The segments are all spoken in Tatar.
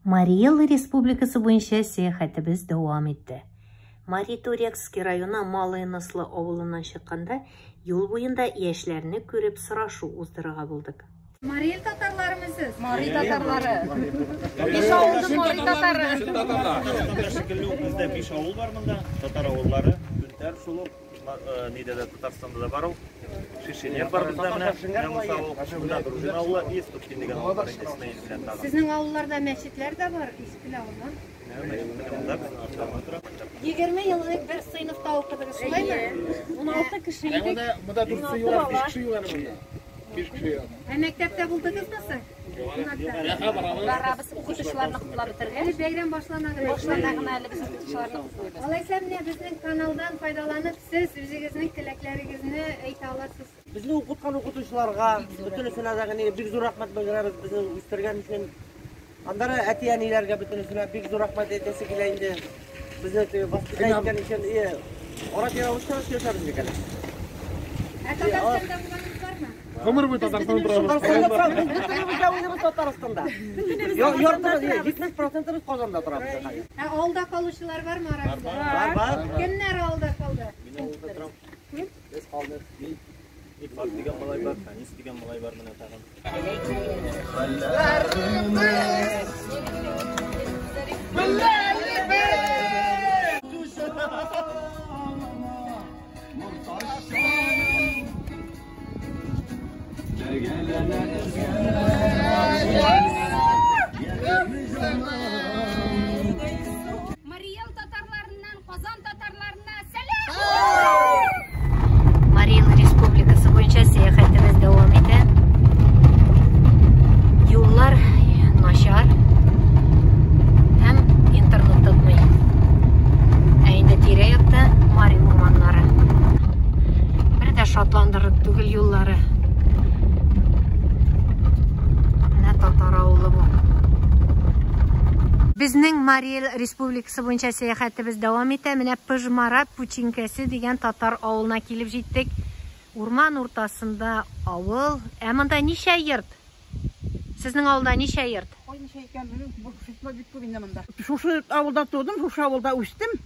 Марий Эл Республикасы буенча сәяхәтебез дәвам итте. Мари-Торекский районы Малое Ныслы авылыннан чыкканда, юл буенда яшьләрне күреп сорашу уздырырга булдык. Марий Эл татарларымы сез? Мари татарлары. Биш авылның мари татары. Татарстанда шикелле үк бездә биш авыл бар монда, татар авыллары. Түнтәр шул ук, нидә дә Татарстанда да бар ул. Шишенер бар бездә менә, менә Муса авыл, монда Дружина авылы, и Ступкин дигән авыл бар инде, Исмәил белән тагын. Сезнең авылларда мәчетләр дә бар, Искел авылы. Монда безнең арттан тора. 20 ел элек бер сыйныфта укыдыгыз, шулаймы? 16 кеше идек. Монда дүртесе юк, биш кеше юк әле монда. Биш кеше юк. Ә мәктәптә булдыгызмы соң? Барабыз укытучыларны котлап бетергәч. Әле бәйрәм башлана гына. Башлана гына әле без укытучыларны котлыйбыз. Алайса менә безнең каналдан файдаланып, сез үзегезнең теләкләрегезне әйтә аласыз. Безне укыткан укытучыларга, бөтенесенә дә генә бик зур рәхмәт белдерәбез безне үстергән өчен. Аннары әти-әниләргә бөтенесенә бик зур рәхмәт әйтәсе килә инде. Безне теге воспитать иткән өчен, ие, ара-тирә русча сөйләшәбез бит әле. Ә Татарстанда булганыгыз бармы? Гомер буе Татарстанда торабыз. Татарстанда торабыз, без бөтенебез дә үзебез Татарстанда. Яртыбыз, 70%-ыбыз Казанда торабыз хәзер. Ә авылда калучылар бармы арагызда? Бар, бар. Кемнәр авылда калды? Мин авылда торам. Без калдык. Мин Ифат дигән малай бар, Фәнис дигән малай бар менә тагын. Марий Эл татарларыннан Казан татарларына сәлам! Марий Эл Республикасы буенча сәяхәтебез дәвам итә. Юллар начар һәм интернет тотмый. Ә инде тирә-якта Мари урманнары. Бер дә шатландырып түгел юллары. Менә татар авылы бу. Безнең Марий Эл Республикасы буенча сәяхәтебез дәвам итә. Менә Пыжмара Пүчинкәсе дигән татар авылына килеп җиттек. Урман уртасында авыл. Ә монда ничә йорт? Сезнең авылда ничә йорт? Ой, ничә икән, белмим, бу шушы бик күп инде монда. Шушы авылда тудым, шушы авылда үстем.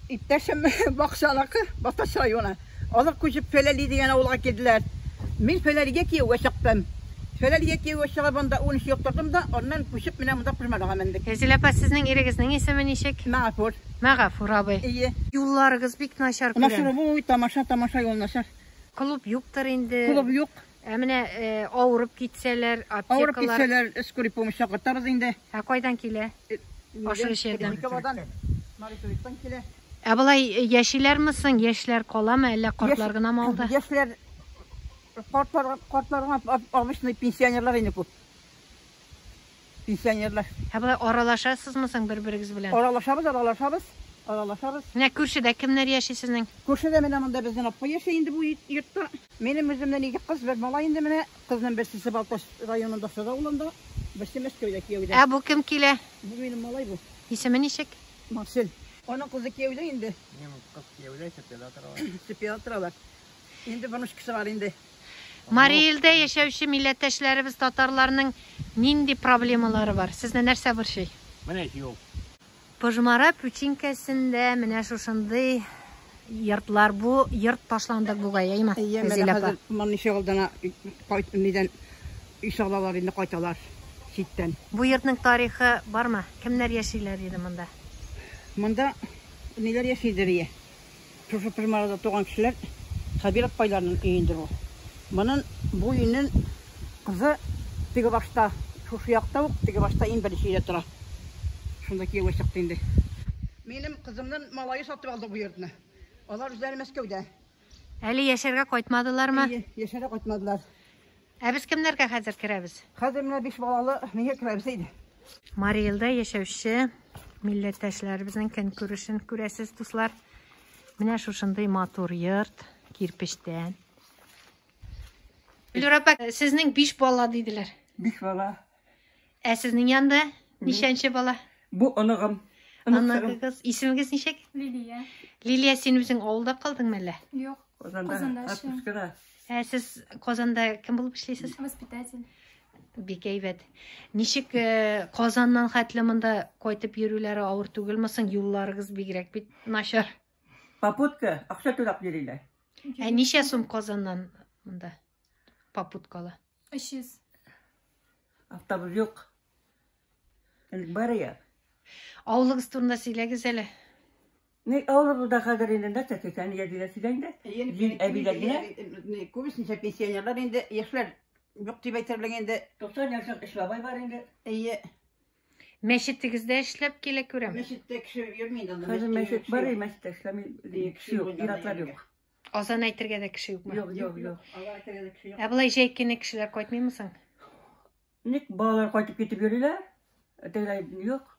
Иптәшем бакчаныкы, Балтач районы. Алар күчеп Фәләли дигән авылга килделәр. Мин Фәләлигә кияүгә чыктым. Фәләлигә кияүгә чыгып, анда 13 ел тордым да, аннан күчеп менә монда Пыжмарага мендек. Рәзилә апа, сезнең ирегезнең исеме ничек? Мәгафур. Мәгафур абый. Ие. Юлларыгыз бик начар Начар, күрәм. ой, тамаша, тамаша юл начар. Клуб юктыр инде. Клуб юк. Ә менә авырып китсәләр, Авырып аптекалар. китсәләр, скорый помощь чакыртабыз инде. Ә кайдан килә? Ашыгыч ярдәм. Приковадан, Маритовиктан килә. Ә болай яшиләрме соң? Яшьләр каламы, әллә картлар гынамы авылда? Яшьләр, картлар, картлар гына, обычный пенсионерлар инде күп. Пенсионерлар. Ә болай аралашасызмы соң бер-берегез белән? Аралашабыз, аралашабыз, аралашабыз. Менә күршедә кемнәр яши сезнең? Күршедә менә монда безнең апа яши инде бу йортта. Минем үземнән ике кыз, бер малай инде менә. Кызның берсе Балтач районында Сада авылында, берсе Мәскәүдә кияүдә. Ә бу кем килә? Бу минем малай бу. Исеме ничек? Марсель. Аның кызы кияүдә инде. Минем кыз кияүдә, Чепьяда торалар. Чепьяда торалар. Инде внучкасы бар инде. Марий Элдә яшәүче милләттәшләребез татарларның нинди проблемалары бар? Сезне нәрсә борчый? Менә юл. Пыжмара Пүчинкәсендә менә шушындый йортлар. Бу йорт ташландык бугай, әйме? Әйе, менә Рәзилә апа. хәзер моның ишегалдына кайт, нидән өй салалар инде, кайталар читтән. Бу йортның тарихы бармы? Кемнәр яшиләр иде монда? Монда ниләр яшидер ие. Шушы Пыжмарада туган кешеләр Хәбиров байларның өендер бу. Моның бу өйнең кызы теге башта, шушы якта ук, теге башта иң беренче өйдә тора. Шунда кияүгә чыкты инде. Минем кызымның малае сатып алды бу йортны. Алар үзләре Мәскәүдә. Әле яшәргә кайтмадылармы? Әйе, яшәргә кайтмадылар. Ә без кемнәргә хәзер керәбез? Хәзер менә биш балалы миңа керәбез инде. Марий Элдә яшәүче милләттәшләребезнең көнкүрешен күрәсез, дуслар. Менә шушындый матур йорт, кирпечтән. Гөлнур апа, сезнең биш бала диделәр. Биш бала. Ә сезнең янда ничәнче бала? Бу оныгым. Оныгым. Оныгыгыз. Исемегез ничек? Лилия. Лилия, син үзең авылда калдыңмы әллә? Юк. Казанда. Казанда эшлим. Отпускада. Ә сез Казанда кем булып эшлисез? Воспитатель. Бик әйбәт. Ничек э, Казаннан хәтле монда кайтып йөрүләре авыр түгелме соң? Юлларыгыз бигрәк бит начар. Попутка акча түләп йөриләр. Ә ничә сум Казаннан монда попуткалы? 300. Автобус юк. Элек бар я. Авылыгыз турында сөйләгез әле. Ни авылыбызда хәзер инде нәрсә 80 яшьләр сөйлә инде. Җил әбиләр генә. Күбесенчә пенсионерлар инде, яшьләр юк дип әйтерлек инде. 90 яшьлек өч бабай бар инде. Әйе. Мәчетегездә эшләп килә күрәм. Мәчеттә кеше йөрми инде анда. Хәзер мәчет бар, мәчеттә эшләми, кеше юк, ир-атлар юк. Азан әйтергә дә кеше юкмы? Юк, юк, юк. Ә болай җәй көне кешеләр кайтмыймы соң? Ник балалар кайтып китеп йөриләр? Тегеләр юк.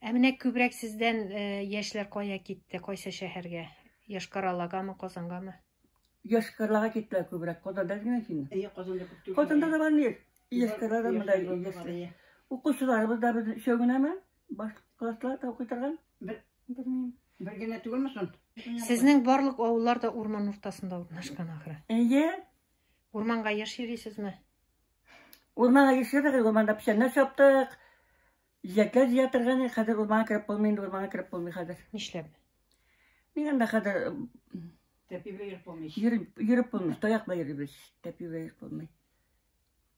Ә менә күбрәк сездән э, яшьләр кая китте, кайсы шәһәргә? Йошкар-Олагамы, Казангамы? Йошкар-Олага киттеләр күбрәк. Казанда генә син. Әйе, Казанда күп түгел. Казанда да бар ни? Йошкар-Олада монда яшьләр. Укучыларыбыз да без өчәү генәме? Баш классларда укый торган. Бер Белмим. Бер генә түгелме соң? Сезнең барлык авыллар да урман уртасында урнашкан ахры. Әйе. Урманга еш йөрисезме? Урманга еш йөрдек, урманда печәннәр чаптык. Җиләкләр җыя торган идек. Хәзер урманга кереп булмый инде, урманга кереп булмый хәзер. Нишләп? Мин анда хәзер Тәпи белән йөреп булмый. Йөреп, йөреп булмый, таяк белән йөрибез. Тәпи белән йөреп булмый.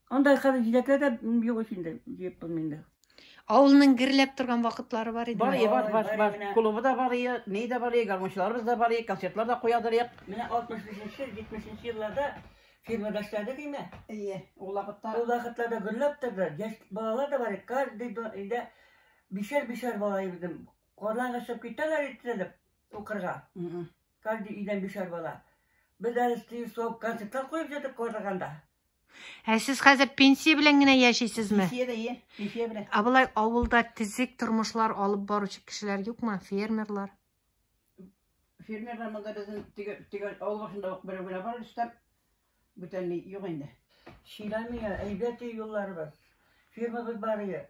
Анда хәзер җиләкләр дә юк ич инде, җыеп булмый инде. Авылның гөрләп торган вакытлары бар иде. Бар, бар, бар, бар. Клубы да бар, ни дә бар, гармунчыларыбыз да бар, концертлар да куядыр. Менә 65-нче, 70-нче елларда фирмада эшләдек име? Әйе, ул вакытта. Ул вакытларда гөрләп торды. Яшь балалар да бар иде. Каждый өйдә бишәр-бишәр бала иде. Карланга чыгып китәләр иде тезелеп укырга. Каждый өйдән бишәр бала. Без әле стил концертлар куеп йөрдек Карлыганда. Ә сез хәзер пенсия белән генә яшисезме? Пенсия дә, ие, пенсия белән. Ә болай авылда төзек тормышлар алып баручы кешеләр юкмы? Фермерлар? Фермерлар монда безнең теге, теге авыл башында ук берәү генә бар, Рөстәм. Бүтән ни юк инде. Сөйләмия, әйбәт юлларыбыз. Фермабыз бар ие.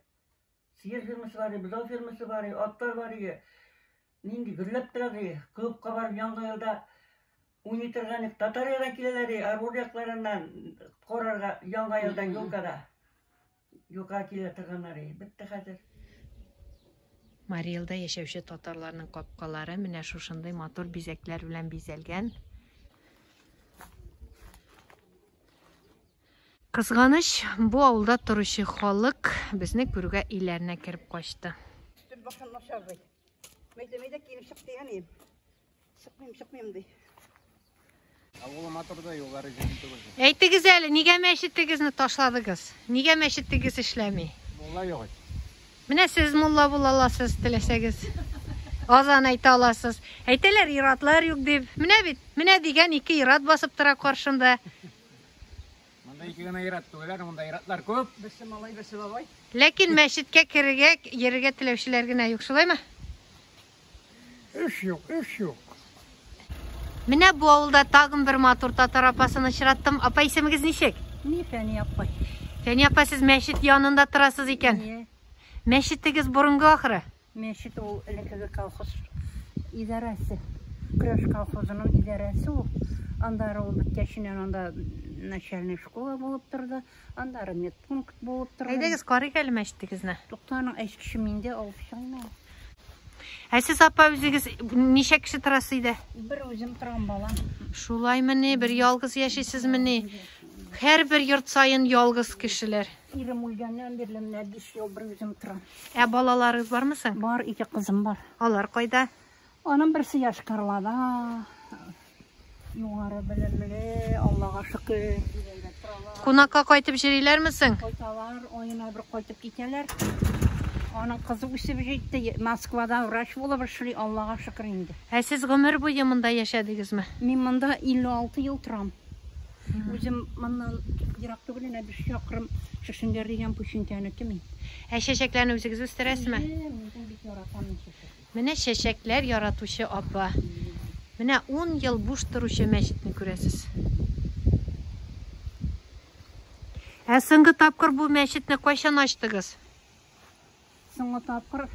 Сыер фермасы бар ие, бозау фермасы бар ие, атлар бар ие. Нинди гөрләп тора ди. Клубка барып яңа елда уйный торган идек. Татариядан киләләр ди, Арбур якларыннан карарга яңа елдан елкада. Юлка килә торганнар ие. Бетте хәзер. Марий Элда яшәүче татарларның капкалары менә шушындый матур бизәкләр белән бизәлгән. Кызганыч, бу авылда торучы халык безне күрүгә өйләренә кереп качты. Өстем башым начар ди. Мәйтәм, әйдә киенеп чык дигән идем. Чыкмыйм, чыкмыйм ди. Авылы матур да, юллары җиңел түгел. Әйтегез әле, нигә мәчетегезне ташладыгыз? Нигә мәчетегез эшләми? Мулла юк. Менә сез мулла була аласыз, теләсәгез. Азан әйтә аласыз. Әйтәләр, ир-атлар юк дип. Менә бит, менә дигән ике ир-ат басып тора каршымда. Монда ике генә ир-ат түгел, әле монда ир-атлар күп. Берсе малай, берсе бабай. Ләкин мәчеткә керергә, йөрергә теләүчеләр генә юк, шулаймы? Эш юк, эш юк. Менә бу авылда тагын бер матур татар апасын очраттым. Апа, исемегез ничек? Ни, Фәния апай. Фәния апа, сез мәчет янында торасыз икән. Ие. Мәчетегез борынгы ахры. Мәчет ул элеккеге колхоз идарәсе. Көрәш колхозының идарәсе ул. Аннары ул беткәченнән анда начальный школа булып торды. Аннары медпункт булып торды. Әйдәгез, карыйк әле мәчетегезне. Тукта, аның әчкече миндә, алып чыгыйм әле. Ә сез, апа, үзегез ничә кеше торасыз өйдә? Бер үзем торам, балам. Шулаймыни, бер ялгыз яшисезмени? Һәрбер йорт саен ялгыз кешеләр. Ирем үлгәннән бирле менә 5 ел бер үзем торам. Ә балаларыгыз бармы соң? Бар, ике кызым бар. Алар кайда? Аның берсе Йошкар-Олада. Югары белемле, Аллага шөкер, бик әйбәт торалар. Кунакка кайтып йөриләрме соң? Кайталар, аена бер кайтып китәләр. Аның кызы үсеп җитте, Москвада врач булып эшли, Аллага шөкер инде. Ә сез гомер буе монда яшәдегезме? Мин монда 56 ел торам. Үзем моннан ерак түгел, әнә 5 чакрым Шешенгәр дигән пүчинкәнеке мин. Ә чәчәкләрне үзегез үстерәсезме? Үзем, үзем бик яратам мин чәчәк. Менә чәчәкләр яратучы апа. Менә 10 ел буш торучы мәчетне күрәсез. Ә соңгы тапкыр бу мәчетне кайчан ачтыгыз? Соңгы тапкыр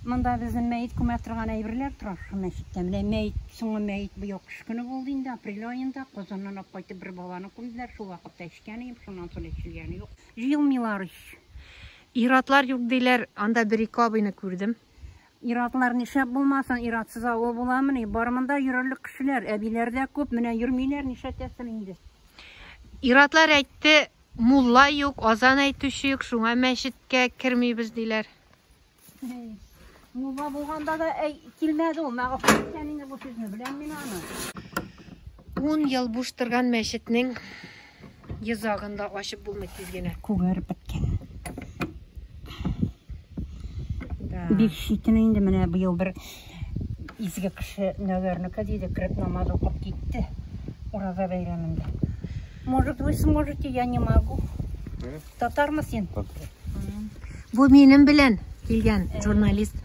Монда безнең мәет күмә торган әйберләр тора шушы мәчеттә. Менә мәет, соңгы мәет быел кыш көне булды инде, апрель аенда. Казаннан алып кайтып бер баланы күмделәр. Шул вакытта эчкән идем, шуннан соң эчелгәне юк. Җыелмыйлар ич. Ир-атлар юк диләр, анда бер-ике абыйны күрдем. Ир-атлар нишләп булмасын, ир-атсыз авыл буламыни? Бар монда йөрерлек кешеләр, әбиләр дә күп, менә йөрмиләр, нишләтәсең инде? Ир-атлар әйтте, мулла юк, азан әйтүче юк, шуңа мәчеткә кермибез диләр. Мулла булганда да әй, килмәде ул. Мәгафу иткән инде бу сүзне, беләм мин аны. Ун ел буш торган мәчетнең йозагын да ачып булмый тиз генә. Күгәреп беткән. Бик читен инде менә быел бер изге кеше Нәгәрнеке диде, кереп намаз укып китте Ураза бәйрәмендә. Может, вы сможете, я не могу. Татармы син? Бу минем белән килгән журналист.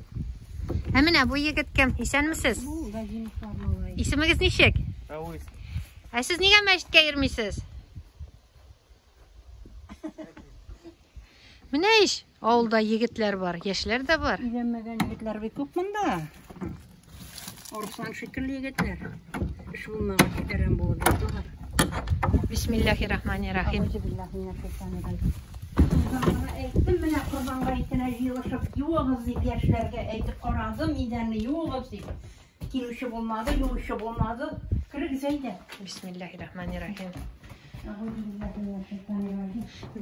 Ә менә бу егет кем? Исәнмесез? Бу Газимовлар малае. Исемегез ничек? Рауис. Ә сез нигә мәчеткә йөрмисез? Менә ич, авылда егетләр бар, яшьләр дә бар. Өйләнмәгән егетләр бик күп монда. Арыслан шикелле егетләр. Эш булмагач, әрәм булып яталар. Бисмиллахи-рахмани-рахим. Әйттем менә Корбан гаетенә җыелышып юыгыз дип яшьләргә әйтеп карадым, идәнне юыгыз дип. Килүче булмады, юучы булмады. Керегез әйдә. Бисмиллахи-рахмани-рахим.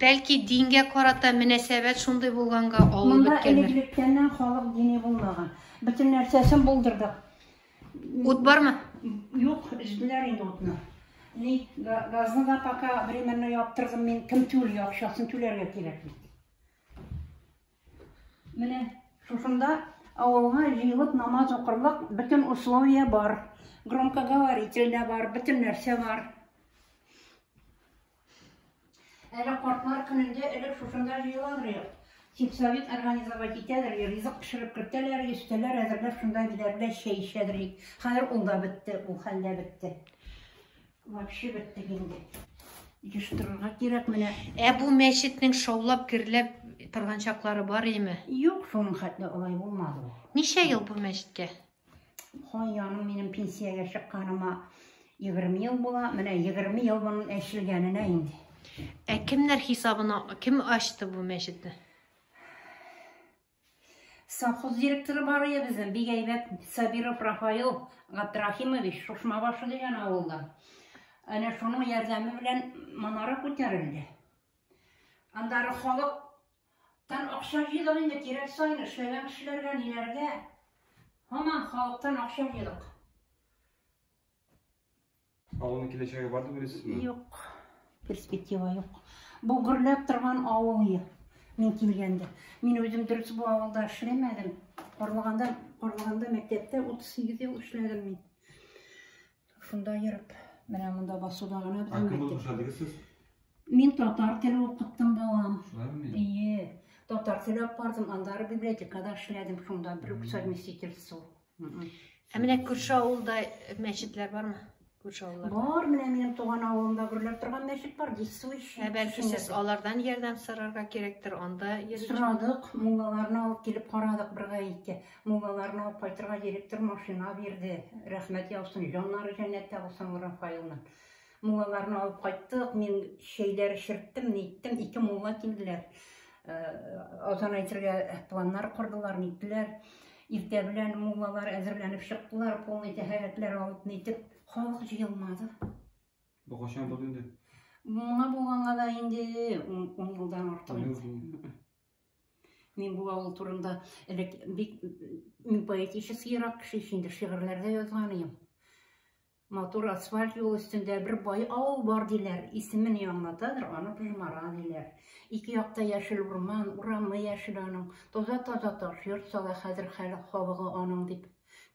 Бәлки дингә карата мөнәсәбәт шундый булганга авыл Монда беткәндер. элек-электәннән халык дини булмаган. Бөтен нәрсәсен булдырдык. Ут бармы? Юк, өзделәр инде утны. Ни, газны да пока временно яптырдым мин. Кем түли, акчасын түләргә кирәк бит. Менә шушында авылга җыелып намаз укырлык бөтен условия бар. Громкоговоритель дә бар, бөтен нәрсә бар. Әле картлар көнендә элек шушында җыеладыр юк. Сельсовет организовать итәдер, ризык пешереп кертәләр, өстәлләр әзерләп шунда әбиләр белән чәй эчәдер. Хәзер ул да бетте, ул хәл дә бетте. Вообще беттек инде. Җыштырырга кирәк менә. Ә бу мәчетнең шаулап, гөрләп торган чаклары бар име? Юк, шуның хәтле алай булмады ул. Ничә ел бу мәчеткә? Һай, яным, минем пенсиягә чыкканыма 20 ел була. Менә 20 ел моның әчелгәненә инде. Ә кемнәр хисабына, кем ачты бу мәчетне? Совхоз директоры бар иде безнең, бик әйбәт Сабиров Рафаил Габдрахимович, Шушмабашы дигән авылда. Әнә шуның ярдәме белән манара күтәрелде. Аннары халыктан акча җыйдык инде, кирәк саен эшләгән кешеләргә, ниләргә. Һаман халыктан акча җыйдык. Авылның киләчәге бар дип уйлыйсызмы? Юк, перспектива юк. Бу гөрләп торган авыл ие. Мин килгәндә. Мин үзем дөрес бу авылда эшләмәдем. Карлыганда, Карлыганда мәктәптә 38 ел эшләдем мин. Шунда йөреп, менә монда басуда гына Ә безнең кем булып мәктәп. эшләдегез сез? Мин татар теле укыттым балам. Шулаймы? Ие, татар теле алып бардым, аннары библиотекада эшләдем шунда, бер үк совместительство. Ә менә күрше авылда мәчетләр бармы? Күрше авылларда. Бар, менә минем туган авылымда гөрләп торган мәчет бар, действующий. Ә бәлки сез алардан ярдәм сорарга кирәктер, анда йөрүче. Сорадык, муллаларны алып килеп карадык бер гаеткә. Муллаларны алып кайтырга директор машина бирде. Рәхмәт яусын, җаннары җәннәттә булсын Рафаилның. Муллаларны алып кайттык, мин чәйләр эчерттем, ниттем, ике мулла килделәр. Азан әйтергә планнар кордылар, ниттеләр. Иртә белән муллалар әзерләнеп чыктылар, полный тәһарәтләр алып, нитеп, халык җыелмады. Бу кайчан булды инде? Моңа булганга да инде 10 елдан артык инде. Мин бу авыл турында элек бик мин поэтическийрак кеше ич инде, шигырьләр дә язган идем. Матур асфальт юл өстендә бер бай авыл бар диләр, исемен яңлатадыр, аны Пыжмара диләр. Ике якта яшел урман, урамы яшел аның, таза-таза таш йорт сала хәзер хәл халыгы аның дип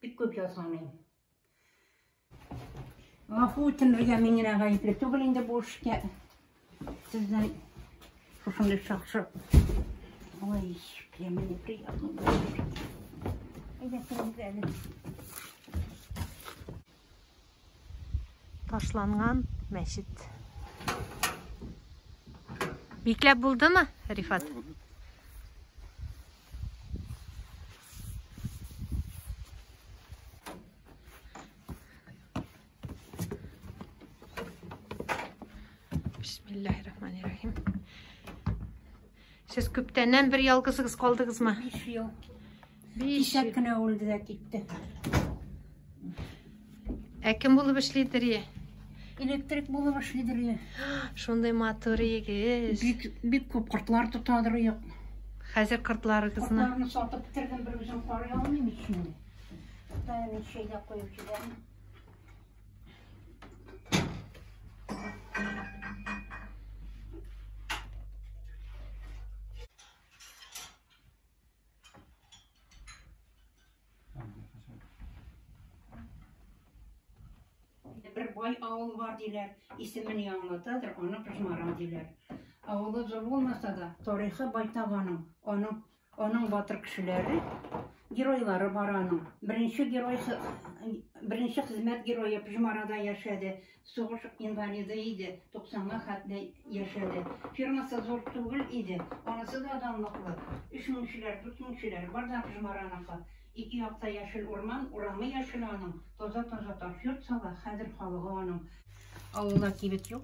бик күп язган идем. Гафу үтенергә мин генә гаепле түгел инде бу эшкә. Сездән шушындый шакшы. Ой, прямо неприятно. Әйдә, керегез әле. Ташланган мәчет. Бикләп булдымы, Рифат? Бисмиллаһир-рахманир-рахим. Сез күптәннән бер ялгызыгыз калдыгызмы? 5 ел. 5 Кисәк кенә үлде дә китте. Ә кем булып эшлидер? Электрик булып эшлидер. Шундый матур егет. Бик бик күп кортлар тотадыр юк. Хәзер кортларыгызны. Кортларны сатып бетердем, бер үзем карый алмыйм ич инде. Таяны чәйдә куеп җибәрдем. Бер бай авыл бар диләр, исеме ни аңлатадыр, аны Пыжмара диләр. Авылы зур булмаса да, тарихы байтак аның. Аның аның батыр кешеләре, геройлары бар аның. Беренче герой беренче хезмәт герое Пыжмарада яшәде. Сугыш инвалиды иде, 90-га хәтле яшәде. Фермасы зур түгел иде, анысы да данлыклы. 3 меңчеләр, 4 меңчеләр бар да Пыжмараныкы. Ике якта яшел урман, урамы яшел аның. Таза-таза таш йорт сала, хәзер халыгы аның. Авылда кибет юк.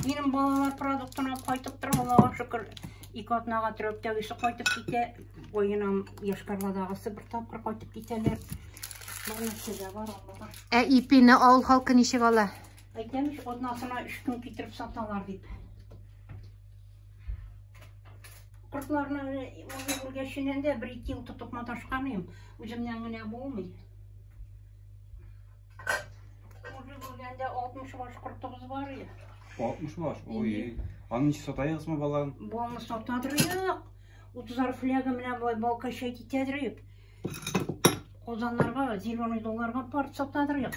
Минем балалар продуктын алып кайтып тора, Аллага шөкер. Ике атнага төрәктәгесе кайтып китә. Аена Йошкар-Оладагысы бер тапкыр кайтып китәләр. Бар нәрсә дә бар, Аллага. Ә ипине авыл халкы ничек ала? Әйтәм ич, атнасына өч көн китереп саталар дип. Кортларны мондый үлгәченнән дә бер-ике ел тотып маташкан идем. Үземнән генә булмый. Мужик үлгәндә 60 баш кортыбыз бар иде. 60 баш? Ой, аны ничек сатаегызмы балан? Балны сатадыр юк. 30 фляга менә болай бал качать итәдер юк. Казаннарга, зеленый долларга парт сатадыр юк.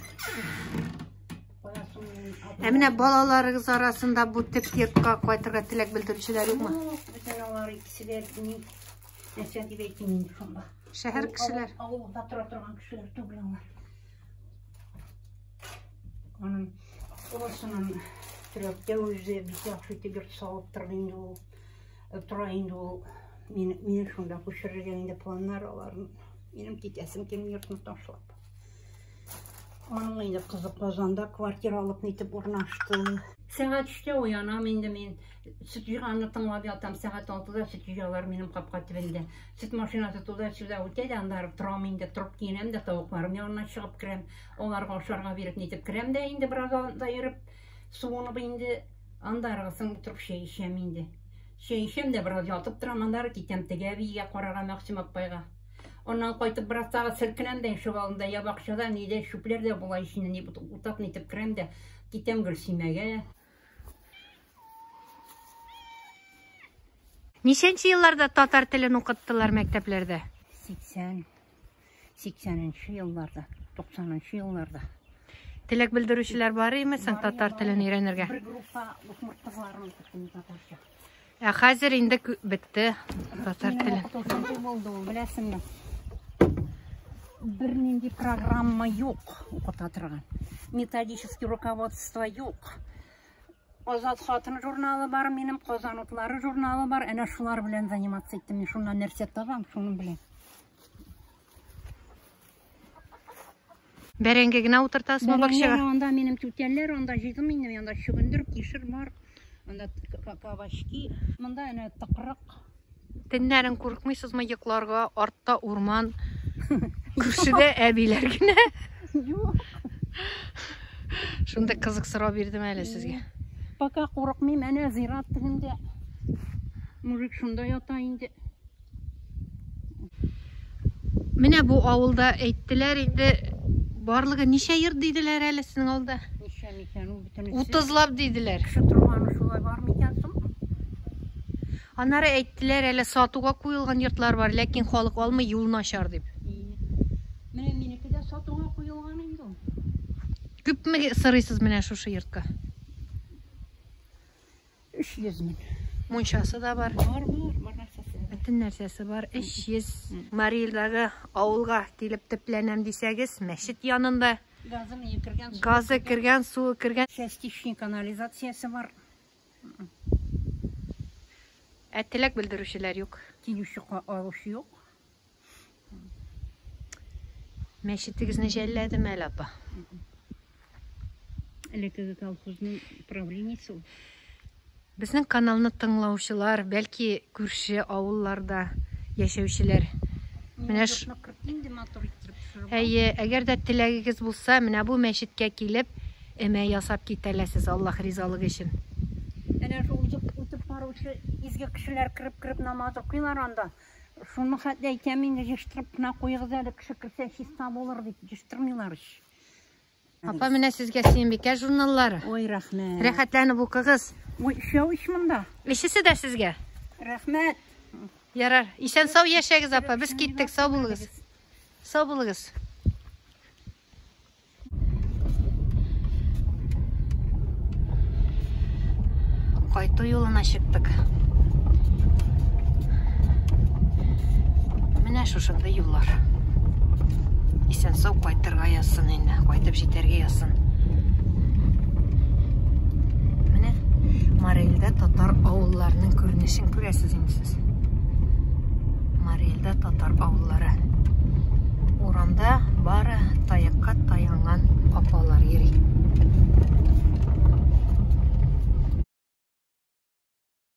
Ә менә балаларыгыз арасында бу төп йортка кайтырга теләк белдерүчеләр юкмы? Юк, бөтен алар икесе дә ни нәрсә дип әйтим инде шунда. Шәһәр кешеләр. Авылда тора торган кешеләр түгел алар. Аның олысының төрәктә үзе бик яхшы итеп йорт салып торды инде ул. Тора инде ул. Мине, мине шунда күчерергә инде планнар аларның. Минем китәсем килми йортны ташлап. Аның инде кызы Казанда квартира алып нитеп урнашты. Сәгать өчтә уянам инде мин. Сөт җыйганны тыңлап ятам. Сәгать алтыда сөт җыялар минем капка төбендә. Сөт машинасы туда-сюда үтә дә, аннары торам инде, торып киенәм дә, тавыкларым янына чыгып керәм. Аларга ашарга биреп нитеп керәм дә инде бераз анда йөреп, суынып инде, андарыгысын утырып чәй эчәм инде. Чәй эчәм дә бераз ятып торам, аннары китәм теге әбигә карарга Мәгъсүм апайга. Аннан кайтып бераз тагы селкенәм дә ишек алдында, я бакчада, нидә чүпләр дә була ич инде, ни утап нитеп керәм дә, китәм Гөлсимәгә. Ничәнче елларда татар телен укыттылар мәктәпләрдә? 80, 80 елларда, 90 елларда. Теләк белдерүчеләр бар име соң татар телен өйрәнергә? Бер группа удмурт кызларын укыттым татарча. Ә хәзер инде бетте татар теле. Укытучы булды ул, беләсеңме? Бернинди программа юк укыта торган. Методический руководство юк. Азат хатын журналы бар минем, Казан утлары журналы бар. Әнә шулар белән заниматься иттем. Мин шуннан нәрсә табам, шуның белән. Бәрәңге генә утыртасызмы бакчага? Бәрәңге анда минем түтәлләр, анда җыйдым инде, анда чөгендер, кишер бар. Анда кабачки, монда әнә тыкрык. Төннәрен курыкмыйсызмы йокларга? Артта урман, күршедә әбиләр генә. Юк. Шундый кызык сорау бирдем әле сезгә. Пока курыкмыйм, әнә зират тегендә. Мужик шунда ята инде. Менә бу авылда әйттеләр инде, барлыгы ничә йорт диделәр әле сезнең авылда? Ничә микән ул бөтенесе? Утызлап диделәр. Кеше торганы шулай бар микән соң? Аннары әйттеләр әле сатуга куелган йортлар бар, ләкин халык алмый, юл начар дип. Менә минеке дә сатуга куелган инде ул. Күпме сорыйсыз менә шушы йортка? 300 мең. Мунчасы да бар. Бар, бар, бар нәрсәсе дә бар. Бөтен нәрсәсе бар. 300. Марилдагы авылга килеп төпләнәм дисәгез, мәчет янында. Газы мие кергән, суы Газы кергән, суы кергән. Частичный канализациясе бар. Ә теләк белдерүчеләр юк. Килүче алучы юк. Мәчетегезне жәлләдем әле, апа. Элеккеге колхозның правлениесе ул. Безнең каналны тыңлаучылар, бәлки күрше авылларда яшәүчеләр. Менә ш... Әйе, әгәр дә теләгегез булса, менә бу мәчеткә килеп, өмә ясап китәләсез Аллаһ ризалыгы өчен. Әнә шул үтеп, үтеп баручы изге кешеләр кереп-кереп намаз укыйлар анда. Шуны хәтле әйтәм инде, җыштырып кына куегыз әле, кеше керсә чиста булыр дип, җыштырмыйлар ич. Апа, менә сезгә Сөембикә журналлары. Ой, рәхмәт. Рәхәтләнеп укыгыз. Ой, өчәү ич монда. Өчесе дә сезгә. Рәхмәт. Ярар. Исән-сау яшәгез, апа. Без киттек. Сау булыгыз. Сау булыгыз. Кайту юлына чыктык. Менә шушындый юллар. Исән-сау кайтырга язсын инде, кайтып җитәргә язсын. Менә Марельдә татар авылларының күренешен күрәсез инде сез. Марельдә татар авыллары.